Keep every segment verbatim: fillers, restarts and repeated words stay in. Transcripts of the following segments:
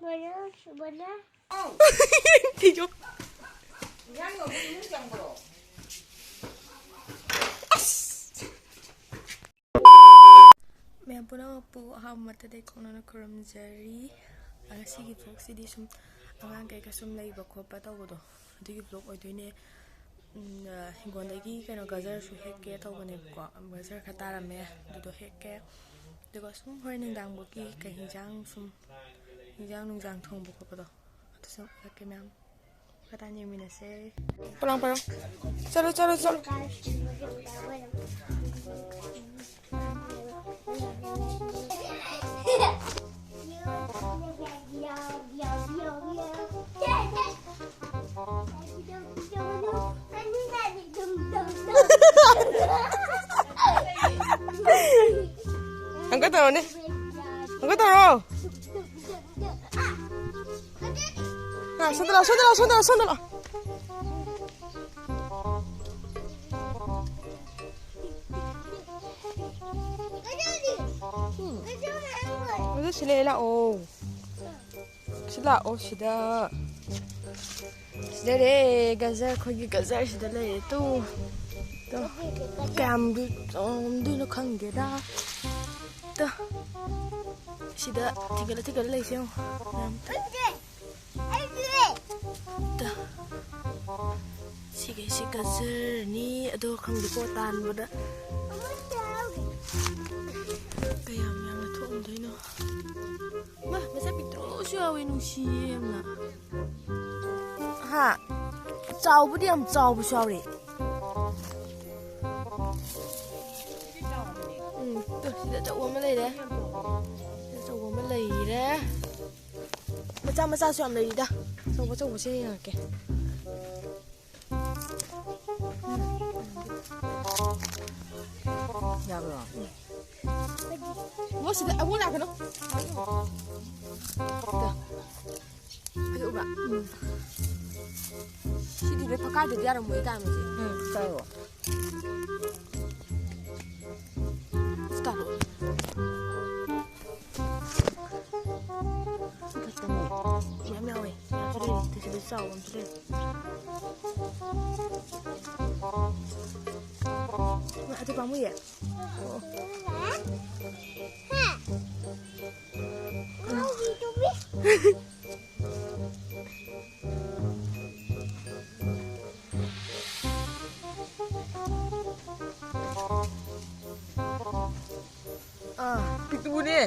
ꯃꯣꯔꯣꯛ ꯁꯨꯕꯅ ꯊꯤꯖꯣ꯫ ꯃꯌꯥꯝ ꯄꯨꯝꯅꯃꯛꯄꯨ ꯑꯍꯥꯟꯕ ꯃꯛꯇꯗ ꯏꯀꯣꯛꯅꯅ ꯈꯨꯔꯨꯝꯖꯔꯤ꯫ ꯉꯁꯤꯒꯤ vlogꯁꯤꯗꯤ ꯁꯨꯝ ꯑꯉꯥꯡ ꯀꯩꯀꯥ ꯁꯨꯝ ꯂꯩꯕ ꯈꯣꯠꯄ ꯇꯧꯕꯗꯣ, ꯑꯗꯨꯒꯤ vlog ꯑꯣꯏꯗꯣꯏꯅꯦ꯫ ꯎꯝ, ꯍꯤꯡꯒꯣꯜꯗꯒꯤ ꯀꯩꯅꯣ ꯒꯖꯔꯁꯨ ꯍꯦꯛꯀꯦ ꯇꯧꯕꯅꯦꯕꯀꯣ꯫ ꯒꯖꯔ ꯈꯔ ꯇꯥꯔꯝꯃꯦ, ꯑꯗꯨꯗꯣ ꯍꯦꯛꯀꯦ꯫ ꯑꯗꯨꯒ ꯁꯨꯝ ꯍꯣꯔꯦꯟ ꯅꯨꯡꯗꯥꯡꯐꯥꯎꯒꯤ ꯀꯩ ꯍꯤꯟꯖꯥꯡ ꯁꯨꯝ ꯍꯤꯟꯖꯥꯡ ꯅꯨꯡꯖꯥꯡ ꯊꯣꯡꯕ ꯈꯣꯠꯄꯗꯣ, ꯑꯗꯨꯁꯨ ꯎꯠꯂꯛꯀꯦ ꯃꯌꯥꯝ꯫ ꯃꯈꯥ ꯇꯥꯅ ꯌꯦꯡꯃꯤꯟꯅꯁꯦ꯫ ꯄꯂꯥꯡ ꯄꯂꯥꯡ꯫ ꯆꯠꯂꯣ, ꯆꯠꯂꯣ, ꯆꯠꯂꯣ꯫ ꯑꯪꯀ ꯇꯧꯔꯣꯅꯦ꯫ ꯑꯪꯀ ꯇꯧꯔꯣ꯫ ꯁꯣꯝꯗ ꯂꯥꯛꯑꯣ, ꯁꯣꯝꯗ ꯂꯥꯛꯑꯣ, ꯁꯣꯝꯗ ꯂꯥꯛꯑꯣ, ꯁꯣꯝꯗ ꯂꯥꯛꯑꯣ꯫ ꯎꯝ꯫ ꯑꯗꯨ ꯁꯤ ꯂꯩ ꯂꯥꯛꯑꯣ꯫ ꯁꯤ ꯂꯥꯛꯑꯣ ꯁꯤꯗ꯫ ꯁꯤꯗ ꯂꯩꯔꯦ ꯒꯖꯔ, ꯑꯩꯈꯣꯏꯒꯤ ꯒꯖꯔ ꯁꯤꯗ ꯂꯩꯔꯦ ꯇꯨ꯫ ꯇꯨ꯫ ꯀꯌꯥꯝꯗꯤ ꯆꯥꯎꯔꯝꯗꯣꯏꯅꯣ ꯈꯪꯗꯦꯗ꯫ ꯇꯨ꯫ ꯁꯤꯗ ꯊꯤꯒꯠꯂ ꯊꯤꯒꯠꯂ ꯂꯩꯁꯦ ꯌꯦꯡꯉꯣ꯫ ꯃꯌꯥꯝ꯫ ꯇꯨ꯫ ꯁꯤꯒꯩꯁꯤ ꯒꯖꯔꯅꯤ꯫ ꯑꯗꯣ ꯈꯪꯗꯦꯀꯣ ꯇꯥꯟꯕꯗ ꯀꯌꯥꯝ ꯌꯥꯝꯅ ꯊꯣꯛꯑꯝꯗꯣꯏꯅꯣ꯫ ꯃꯥ, ꯃꯆꯥ ꯄꯤꯛꯇ꯭ꯔꯨꯁꯨ ꯌꯥꯎꯋꯦ, ꯅꯨꯡꯁꯤꯌꯦ ꯌꯥꯝꯅ꯫ ꯍꯥ? ꯆꯥꯎꯕꯨꯗꯤ ꯌꯥꯝ ꯆꯥꯎꯕꯁꯨ ꯌꯥꯎꯔꯦ꯫ ꯎꯝ, ꯇꯨ, ꯁꯤꯗ ꯑꯆꯧꯕ ꯑꯃ ꯂꯩꯔꯦ꯫ ꯁꯤꯗ ꯑꯆꯧꯕ ꯑꯃ ꯂꯩꯔꯦ꯫ ꯃꯆꯥ ꯃꯆꯥꯁꯨ ꯌꯥꯝ ꯂꯩꯔꯤꯗ꯫ ꯑꯆꯧꯕ ꯑꯆꯧꯕꯁꯦ ꯌꯦꯡꯉꯛꯀꯦ꯫ ꯌꯥꯕ꯭ꯔꯣ? ꯃꯣ ꯁꯤꯗ ꯑꯃꯨꯛ ꯂꯥꯛꯀꯅꯨ꯫ ꯐꯖ ꯎꯕ꯭ꯔꯥ? ꯎꯝ꯫ ꯁꯤꯗꯤ ꯂꯣꯏ ꯐꯛꯀꯥꯏꯗꯗꯤ ꯌꯥꯔꯝꯃꯣꯏ ꯇꯥꯃꯁꯦ꯫ ꯎꯝ, ꯀꯥꯏꯌꯣ꯫ ꯏꯁ ꯀꯥꯔꯣ꯫ ꯁꯤ ꯈꯛꯇꯅꯦ ꯆꯥꯎꯕ ꯑꯃꯁꯨ ꯂꯩ꯫ ꯃꯥ ꯑꯗꯨ ꯄꯥꯝꯃꯨꯏꯌꯦ꯫ ꯑꯣ꯫ ꯑꯥ, ꯄꯤꯛꯇ꯭ꯔꯨꯅꯦ꯫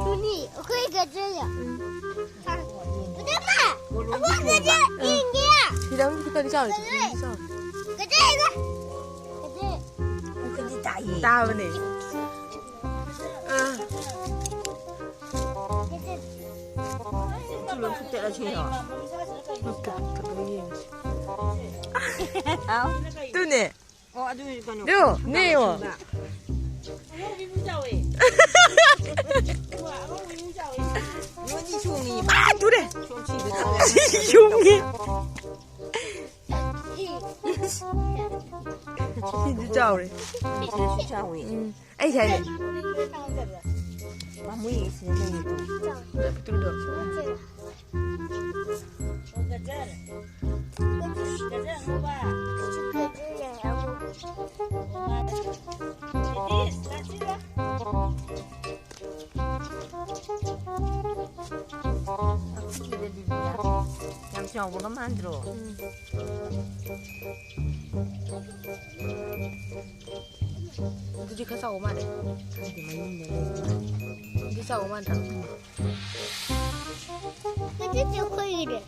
ꯇꯨꯅꯤ, ꯑꯩꯈꯣꯏ ꯒꯖꯔ꯫ ꯎꯝ꯫ ꯄꯨꯗꯝꯃ, ꯑꯩꯈꯣꯏ ꯒꯖꯔ ꯌꯦꯡꯒꯦ꯫ ꯁꯤꯗꯪ ꯈꯤꯇꯪꯗꯤ ꯆꯥꯎꯔꯦ, ꯒꯖꯔ꯫ ꯈꯤꯇꯪꯗꯤ ꯆꯥꯎꯔꯦ꯫ ꯒꯖꯔ ꯌꯦꯡꯉꯣ꯫ ꯒꯖꯔ꯫ ꯑꯩꯈꯣꯏꯗꯤ ꯇꯥꯏꯌꯦ꯫ ꯇꯥꯕꯅꯦ꯫ ꯑꯥ꯫ ꯒꯖꯔ꯫ ꯁꯤ ꯂꯣꯏ ꯐꯨꯛꯇꯠꯂꯁꯤꯔꯣ? ꯐꯨꯛꯇꯠ-, ꯐꯨꯛꯇꯠꯂꯒ ꯌꯦꯡꯉꯁꯤ꯫ ꯍꯥꯎ꯫ ꯇꯨꯅꯦ꯫ ꯑꯣ, ꯑꯗꯨ ꯀꯩꯅꯣ꯫ ꯗꯨ, ꯅꯦꯌꯣ꯫ ꯑꯉꯧꯕꯤꯃꯨꯛ ꯆꯥꯎꯋꯦ꯫ ꯑꯉꯧꯕꯤꯃꯨꯛ ꯆꯥꯎꯋꯦ꯫ ꯂꯣꯏꯅꯤ ꯆꯣꯡꯉꯤ꯫ ꯑꯥ, ꯇꯨꯔꯦ꯫ ꯁꯣꯝ ꯁꯤꯗ ꯆꯥꯎꯋꯦ꯫ ꯌꯨꯝꯒꯤ꯫ ꯁꯤꯗꯤ ꯆꯥꯎꯔꯦ꯫ ꯁꯤꯗꯁꯨ ꯆꯥꯎꯋꯤ꯫ ꯎꯝ, ꯑꯩ ꯁꯥꯏꯅꯦ꯫ ꯄꯥꯝꯃꯨꯏꯌꯦ ꯁꯤꯗ ꯂꯩꯔꯤꯗꯣ꯫ ꯄꯤꯛꯇ꯭ꯔꯨꯗꯣ꯫ ꯌꯥꯝ ꯆꯥꯎꯕꯒ ꯃꯥꯟꯗ꯭ꯔꯣ? ꯎꯝ꯫ ꯑꯗꯨꯗꯤ ꯈꯔ ꯆꯥꯎꯕ ꯃꯥꯜꯂꯦ꯫ ꯈꯪꯗꯦ, ꯃꯌꯨꯝꯗ ꯂꯩꯕ ꯃꯥꯜꯂꯦ꯫ ꯑꯗꯨꯗꯤ ꯆꯥꯎꯕ ꯃꯥꯟꯗ꯭ꯔꯥ? ꯍꯧꯖꯤꯛꯇꯤ ꯑꯩꯈꯣꯏꯒꯤꯅꯦ꯫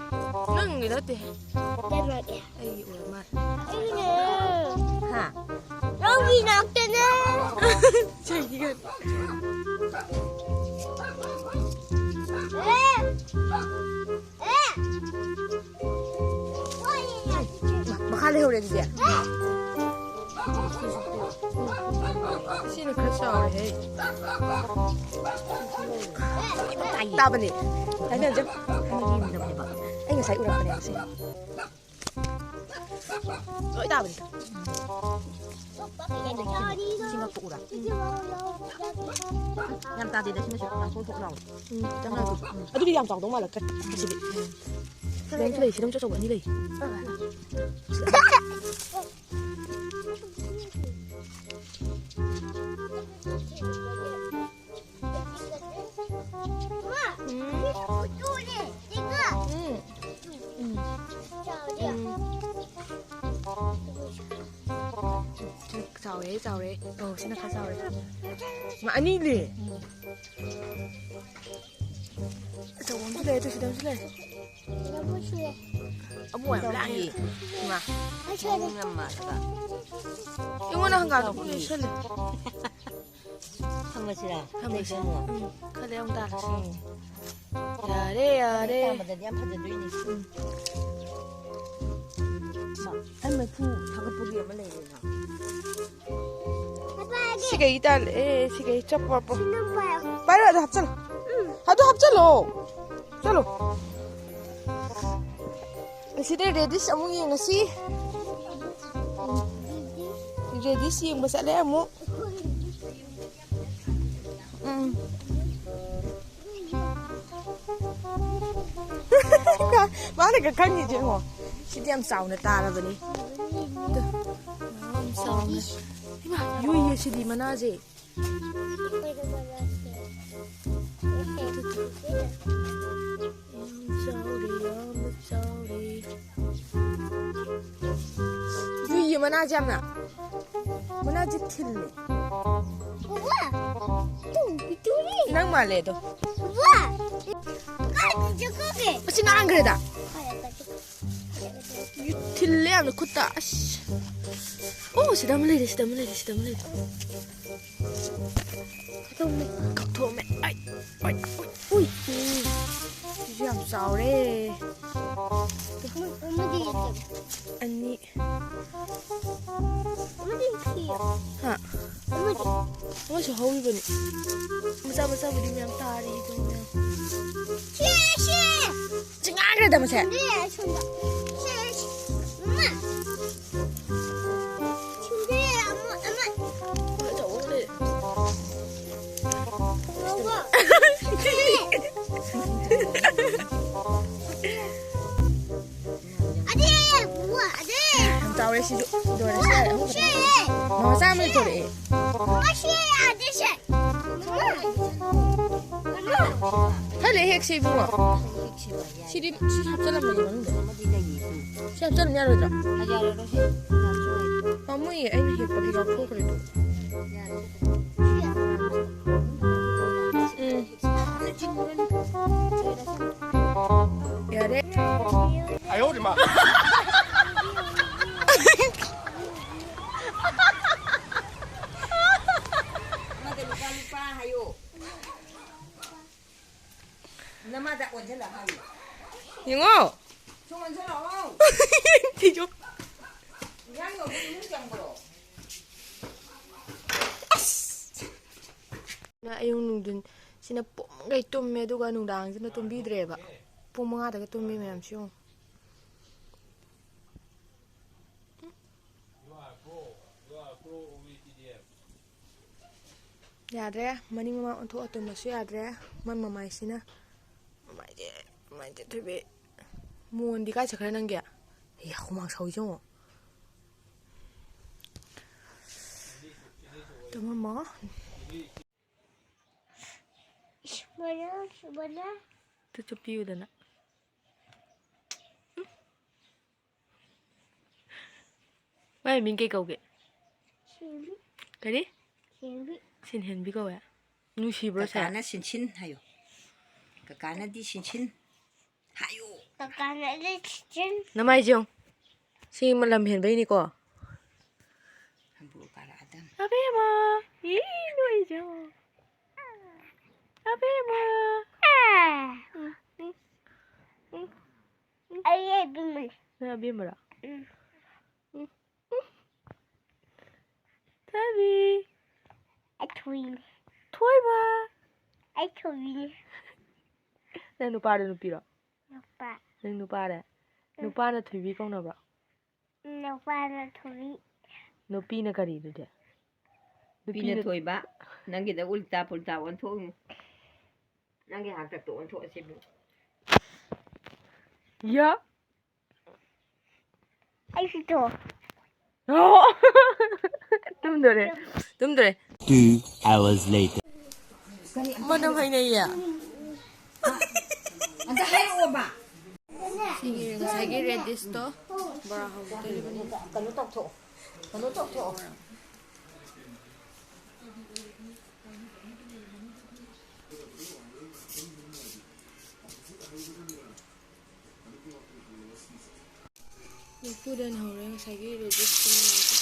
ꯅꯪꯒꯤ ꯅꯠꯇꯦ꯫ ꯀꯅꯥꯒꯤ? ꯑꯩꯒꯤ ꯑꯣꯏꯔ ꯃꯥꯜꯂꯦ꯫ ꯑꯩꯒꯤꯅꯦ꯫ ꯍꯥ? ꯅꯪꯒꯤ ꯉꯥꯛꯇꯅꯦ꯫ ꯆꯩꯒꯦ꯫ ꯑꯦ! ꯑꯦ! ꯃꯈꯥ ꯂꯩꯍꯧꯔꯦ ꯑꯗꯨꯗꯤ꯫ ꯁꯤꯅ ꯈꯔ ꯆꯥꯎꯔꯦꯍꯦ꯫ ꯇꯥꯕꯅꯦ꯫ ꯇꯥꯏ, ꯇꯥꯏ, ꯇꯥꯏ꯫ ꯑꯩ ꯉꯁꯥꯏ ꯎꯔꯛꯄꯅꯦ ꯁꯤ꯫ ꯂꯣꯏ ꯇꯥꯕꯅꯤꯗ꯫ ꯁꯤ ꯉꯛꯄ ꯎꯔꯥ? ꯌꯥꯝ ꯇꯥꯗꯦꯗ ꯁꯤꯃꯁꯨ ꯌꯥꯝ ꯊꯣꯛ ꯊꯣꯛ ꯂꯥꯎꯋꯦ꯫ ꯎꯝ, ꯈꯤꯇꯪ ꯂꯥꯎꯗꯦ꯫ ꯎꯝ꯫ ꯑꯗꯨꯗꯤ ꯌꯥꯝ ꯆꯥꯎꯗꯧ ꯃꯥꯜꯂꯛꯇ꯭ꯔꯦ ꯁꯤꯗꯤ꯫ ꯁꯤꯗ ꯑꯃꯁꯨ ꯂꯩ, ꯁꯤꯗ ꯑꯃꯁꯨ ꯑꯆꯧꯕ ꯑꯅꯤ ꯂꯩ꯫ ꯎꯝ꯫ ꯎꯝ꯫ ꯎꯝ꯫ ꯆꯥꯎꯔꯦ, ꯆꯥꯎꯔꯦ꯫ ꯑꯧ, ꯁꯤꯅ ꯈꯔ ꯆꯥꯎꯔꯦ꯫ ꯃꯥ ꯑꯅꯤ ꯂꯩ꯫ ꯑꯆꯧꯕ ꯑꯃꯁꯨ ꯂꯩ, ꯑꯗꯨ ꯁꯤꯗ ꯑꯃꯁꯨ ꯂꯩ꯫ ꯑꯕꯨꯡ ꯌꯥꯝ ꯂꯥꯡꯉꯤ꯫ ꯏꯃꯥ꯫ ꯑꯕꯨꯡ ꯌꯥꯝ ꯃꯥꯜꯂꯒ꯫ ꯑꯩꯉꯣꯟꯗ ꯍꯪꯒꯥꯝꯗꯣ ꯄꯨꯡꯅꯣꯏ ꯁꯜꯂꯦ꯫ ꯊꯝꯃꯁꯤꯔꯥ? ꯊꯝꯃꯁꯤ꯫ ꯂꯩꯁꯤꯔꯣ? ꯎꯝ, ꯈꯔ ꯂꯩꯔ ꯑꯃꯨꯛ ꯇꯥꯜꯂꯁꯤ꯫ ꯎꯝ꯫ ꯌꯥꯔꯦ, ꯌꯥꯔꯦ꯫ ꯇꯥꯟꯕꯗꯗꯤ ꯌꯥꯝ ꯐꯖꯗꯣꯏꯅꯤ꯫ ꯎꯝ꯫ ꯃꯥ, ꯑꯩ ꯃꯩꯐꯨ ꯊꯥꯒꯠꯄꯒꯤ ꯑꯃ ꯂꯩꯔꯦꯅ꯫ ꯁꯤ ꯀꯩ ꯇꯥꯜꯂꯦ? ꯑꯦ, ꯁꯤ ꯀꯩ ꯆꯞꯄ ꯄꯣ-, ꯁꯤ ꯅꯪ ꯄꯥꯏꯌꯣ꯫ ꯄꯥꯏꯔꯣ, ꯑꯗꯨ ꯍꯥꯞꯆꯜꯂꯣ꯫ ꯎꯝ꯫ ꯑꯗꯨ ꯍꯥꯞꯆꯜꯂꯣ꯫ ꯆꯠꯂꯣ꯫ ꯑꯁꯤꯗ radish ꯑꯃꯨꯛ ꯌꯦꯡꯉꯁꯤ꯫ Radish ꯌꯦꯡꯕ ꯆꯠꯂꯦ ꯑꯃꯨꯛ꯫ ꯎꯝ꯫ ꯃꯥꯅꯒ ꯈꯪꯉꯤꯁꯦ ꯌꯦꯡꯉꯣ꯫ ꯁꯤꯗꯤ ꯌꯥꯝ ꯆꯥꯎꯅ ꯇꯥꯔꯕꯅꯤ꯫ ꯌꯥꯝ ꯆꯥꯎꯅ꯫ ꯏꯃꯥ, ꯌꯨꯏꯌꯦ ꯁꯤꯗꯤ ꯃꯅꯥꯁꯦ꯫ ꯌꯥꯝ ꯆꯥꯎꯔꯦ, ꯌꯥꯝꯅ ꯆꯥꯎꯔꯦ꯫ ꯌꯨꯏꯌꯦ ꯃꯅꯥꯁꯦ ꯌꯥꯝꯅ꯫ ꯃꯅꯥꯁꯦ ꯊꯤꯜꯂꯦ꯫ ꯋꯥ! ꯇꯨ, ꯄꯤꯇꯨꯔꯤ! ꯅꯪ ꯃꯥꯜꯂꯦ ꯑꯗꯣ꯫ ꯋꯥ! ꯀꯥꯏꯗ ꯆꯠꯈ꯭ꯔꯒꯦ? ꯑꯁꯤ ꯉꯥꯡꯈ꯭ꯔꯦꯗ꯫ ꯀꯥꯏꯗ ꯆꯠꯈ꯭ꯔꯒꯦ? ꯊꯤꯜꯂꯦ ꯌꯥꯝꯅ ꯈꯨꯠꯇ꯫ ꯑꯁ꯫ ꯑꯣ, ꯁꯤꯗ ꯑꯃ ꯂꯩꯔꯦ, ꯁꯤꯗ ꯑꯃ ꯂꯩꯔꯦ, ꯁꯤꯗ ꯑꯃ ꯂꯩꯔꯦ꯫ ꯀꯛꯊꯣꯛꯑꯝꯃꯦ꯫ ꯀꯛꯊꯣꯛꯑꯝꯃꯦ꯫ ꯑꯩ, ꯑꯩ, ꯎꯏ, ꯎꯏ꯫ ꯎꯝ꯫ ꯁꯤꯁꯨ ꯌꯥꯝ ꯆꯥꯎꯔꯦ꯫ ꯑꯃꯗꯤ ꯂꯩꯇꯦ꯫ ꯑꯅꯤ꯫ ꯑꯃꯗꯤ ꯊꯤꯌꯣ꯫ ꯍꯥ? ꯑꯃꯗꯤ꯫ ꯑꯃꯁꯨ ꯍꯧꯔꯤꯕꯅꯤ꯫ ꯃꯆꯥ ꯃꯆꯥꯕꯨꯗꯤ ꯃꯌꯥꯝ ꯇꯥꯔꯤ ꯑꯗꯨꯝ ꯃꯌꯥꯝ꯫ ꯁꯤ, ꯁꯤ꯫ ꯆꯤꯡꯉꯥꯈ꯭ꯔꯦꯗ ꯃꯁꯦ꯫ ꯁꯤꯗꯤ ꯑꯁꯣꯝꯗ꯫ ꯁꯤ, ꯁꯤ꯫ ꯃꯃꯥ꯫ ꯁꯤꯗꯤ ꯑꯃ, ꯑꯃ꯫ ꯑꯆꯧꯕ ꯑꯃ ꯂꯩꯔꯦ꯫ ꯁꯤꯁꯨ ꯂꯣꯏꯔꯦ, ꯁꯤ ꯌꯥꯔꯦ, ꯑꯍꯨꯝ ꯈꯛꯇ꯫ ꯃꯃꯥ ꯆꯥꯝꯃ ꯂꯩꯊꯣꯔꯛꯑꯦ꯫ ꯈꯔ ꯂꯩ ꯍꯦꯛꯁꯦ ꯏꯕꯨꯡꯉꯣ꯫ ꯁꯤꯗꯤ ꯁꯤ ꯍꯥꯞꯆꯜꯂꯝꯕꯅꯤ ꯃꯅꯨꯡꯗ꯫ ꯁꯤ ꯍꯥꯞꯆꯜꯂꯝ ꯌꯥꯔꯣꯏꯗ꯭ꯔꯣ? ꯄꯥꯝꯃꯨꯏꯌꯦ, ꯑꯩꯅ ꯍꯦꯛꯄꯗꯤ ꯂꯧꯊꯣꯛꯈ꯭ꯔꯦ ꯑꯗꯨ꯫ ꯎꯝ꯫ ꯌꯥꯔꯦ꯫ ꯑꯃꯗ ꯂꯨꯄꯥ, ꯂꯨꯄꯥ ꯍꯥꯏꯌꯣ꯫ ꯅꯃꯥꯗ ꯑꯣꯟꯁꯤꯜꯂ ꯍꯥꯏꯌꯨ꯫ ꯌꯦꯡꯉꯣ꯫ ꯁꯨꯝ ꯑꯣꯟꯁꯤꯜꯂꯛꯑꯣ꯫ ꯊꯤꯖꯣ꯫ ꯏꯟꯖꯥꯡ ꯌꯣꯟꯕ ꯏꯃꯨꯡ ꯆꯪꯕ꯭ꯔꯣ? ꯑꯁ! ꯑꯌꯨꯛ ꯅꯨꯡꯊꯤꯟ ꯁꯤꯅ ꯄꯨꯝꯈꯩ ꯇꯨꯝꯃꯦ, ꯑꯗꯨꯒ ꯅꯨꯡꯗꯥꯡꯁꯤꯅ ꯇꯨꯝꯕꯤꯗ꯭ꯔꯦꯕ꯫ ꯄꯨꯡ ꯃꯉꯥꯗꯒ ꯇꯨꯝꯃꯤ ꯃꯌꯥꯝꯁꯤ ꯌꯦꯡꯉꯣ꯫ ꯌꯥꯗ꯭ꯔꯦ, ꯃꯅꯤꯡ ꯃꯃꯥꯡ ꯑꯣꯟꯊꯣꯛꯑ ꯇꯨꯝꯕꯁꯨ ꯌꯥꯗ꯭ꯔꯦ꯫ ꯃꯥꯏ ꯃꯃꯥꯏꯁꯤꯅ, ꯃꯃꯥꯏꯁꯦ, ꯃꯃꯥꯏꯁꯦ ꯊꯣꯏꯕꯤ꯫ ꯃꯣꯟꯗꯤ ꯀꯥꯏ ꯆꯠꯈ꯭ꯔꯦ ꯅꯪꯒꯤ? ꯑꯩ ꯍꯨꯃꯥꯡ ꯁꯧꯏꯁꯦ ꯌꯦꯡꯉꯣ꯫ ꯇꯨꯝꯃꯝꯃꯣ꯫ ꯁꯨꯃꯥꯏꯅ, ꯁꯨꯃꯥꯏꯅ꯫ ꯑꯗꯨ ꯆꯨꯞꯄꯤꯌꯨꯗꯅ꯫ ꯃꯥꯏ ꯃꯤꯡ ꯀꯩ ꯀꯧꯒꯦ? ꯁꯤꯟꯕꯤ꯫ ꯀꯔꯤ? ꯁꯤꯟꯕꯤ꯫ ꯁꯤꯟꯍꯦꯟꯕꯤ ꯀꯧꯋꯦ꯫ ꯅꯨꯡꯁꯤꯕ꯭ꯔꯣ ꯁꯦ? ꯀꯀꯥꯅ ꯁꯤꯟꯁꯤꯟ ꯍꯥꯏꯌꯣ꯫ ꯀꯀꯥꯅꯗꯤ ꯁꯤꯟꯁꯤꯟ ꯍꯥꯏꯌꯣ꯫ ꯀꯀꯥꯅꯗꯤ ꯁꯤꯟꯁꯤꯟ꯫ ꯅꯃꯥꯏꯁꯦ ꯌꯦꯡꯉꯨ꯫ ꯁꯤ ꯂꯝ ꯍꯦꯟꯕꯩꯅꯤꯀꯣ꯫ ꯍꯝꯕꯨ ꯀꯥꯔꯛꯑꯗꯝ꯫ ꯑꯕꯦꯝꯃ! ꯏ, ꯅꯣꯏꯁꯦ ꯌꯦꯡꯉꯨ꯫ ꯑꯕꯦꯝꯃ! ꯎꯝ, ꯎꯝ, ꯎꯝ꯫ ꯑꯩ ꯑꯕꯦꯝꯃꯅꯤ꯫ ꯅꯪ ꯑꯕꯦꯝꯃꯔꯣ? ꯎꯝ꯫ ꯎꯝ꯫ ꯊꯣꯏꯕꯤ꯫ ꯑꯩ ꯊꯣꯏꯅꯤ꯫ ꯊꯣꯏꯕ꯫ ꯑꯩ ꯊꯣꯏꯕꯤꯅꯤ꯫ ꯅꯪ ꯅꯨꯄꯥꯔꯣ ꯅꯨꯄꯤꯔꯣ? ꯅꯨꯄꯥ꯫ ꯅꯪ ꯅꯨꯄꯥꯔꯦ? ꯎꯝ꯫ ꯅꯨꯄꯥꯅ ꯊꯣꯏꯕꯤ ꯀꯧꯅꯕ꯭ꯔꯣ? ꯅꯨꯄꯥꯅ ꯊꯣꯏꯕꯤ꯫ ꯅꯨꯄꯤꯅ ꯀꯔꯤ ꯑꯗꯨꯗꯤ? ꯅꯨꯄꯤꯅ ꯅꯨꯄꯤꯅ ꯊꯣꯏꯕ꯫ ꯅꯪꯒꯤꯗ ꯎꯜꯇꯥ ꯄꯨꯜꯇꯥ ꯑꯣꯟꯊꯣꯛꯏꯅꯤ꯫ ꯅꯪꯒꯤ ꯍꯥꯛꯇꯛꯇ ꯑꯣꯟꯊꯣꯛꯑꯁꯤꯕꯨ꯫ ꯌꯥ꯫ ꯑꯩꯁꯨ ꯇꯣ꯫ ꯑꯣ꯫ ꯇꯨꯝꯗꯣꯔꯦ꯫ ꯇꯨꯝꯗꯣꯔꯦ꯫ Two hours later. ꯃꯅꯝ ꯍꯩꯅꯩꯌꯦ꯫ ꯑꯝꯇ ꯍꯥꯏꯔꯛꯑꯣꯕ꯫ ꯁꯤꯒꯤ ꯉꯁꯥꯏꯒꯤ ꯔꯦꯗꯤꯁꯇꯣ ꯕꯣꯔꯥ ꯍꯧꯗꯣꯔꯤꯕꯅꯤ꯫ ꯀꯩꯅꯣ ꯇꯧꯊꯣꯛꯑꯣ꯫ ꯀꯩꯅꯣ ꯇꯧꯊꯣꯛꯑꯣ꯫ ꯅꯤꯐꯨꯗ ꯍꯧꯔꯦ ꯉꯁꯥꯏꯒꯤ ꯔꯦꯗꯤꯁꯇꯣ꯫